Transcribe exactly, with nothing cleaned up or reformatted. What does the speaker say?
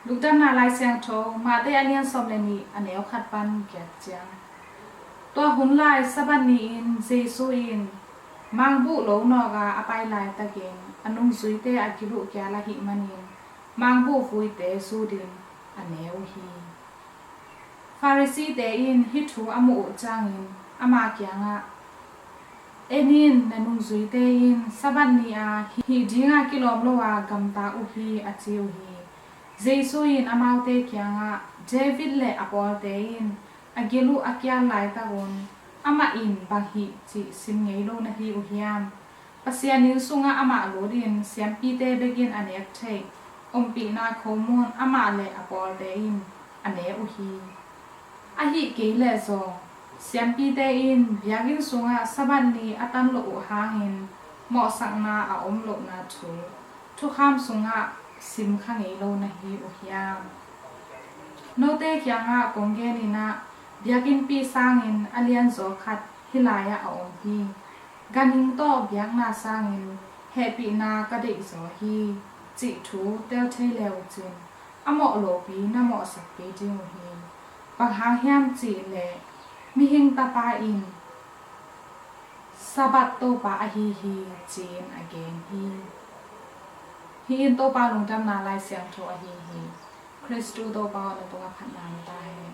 Lungdamna Lai Siangtho, Mate a lian sawm le nih, a neu khat pan giat ciang. Tua hun lai Sabbath ni-in Jesu in mangbuh lo nawka a pai laitakin a nungzuite a gil uh kial ahih manin mangbuh vuite zutin a ne uh hi. Pharisee-te in hih thu a muh uh ciangin ama kiangah, "En in, na nungzuite in Sabbath ni-a hih dinga kilawm lo-a gamta uh hi," a ci uh hi. Jesu in amaute kiangah, "David le a pawlte in a gil uh a kial laitakun amah in bang hih cih sim ngei lo na hi uh hiam? Pasian inn sungah amah lutin siampite bekin a nek theih ompihna khomun amah le a pawlte in a ne uh hi. Ahih kei leh zong siampite in biakinn sungah Sabbath ni a tan loh uh hangin mawhsakna a om lohna thu thukham sungah sim kha ngei lo na hi uh hiam? Note kiangah kong genin ah, biakinnpi sangin a lianzaw khat hih lai-ah a om hi. Ganhing tawh biakna sangin hehpihna ka deihzaw hi, cih thu tel thei le uh cin a mawh lopi na mawhsak kei ding uh hi. Bang hang hiam cih leh mihing Tapa in Sabbath Topa ahi hi," ci-in a gen hi. Hih in Topa lungdamna Lai Siangtho ahi hi. Khristu Topa aw, na tungah phatna om ta hen.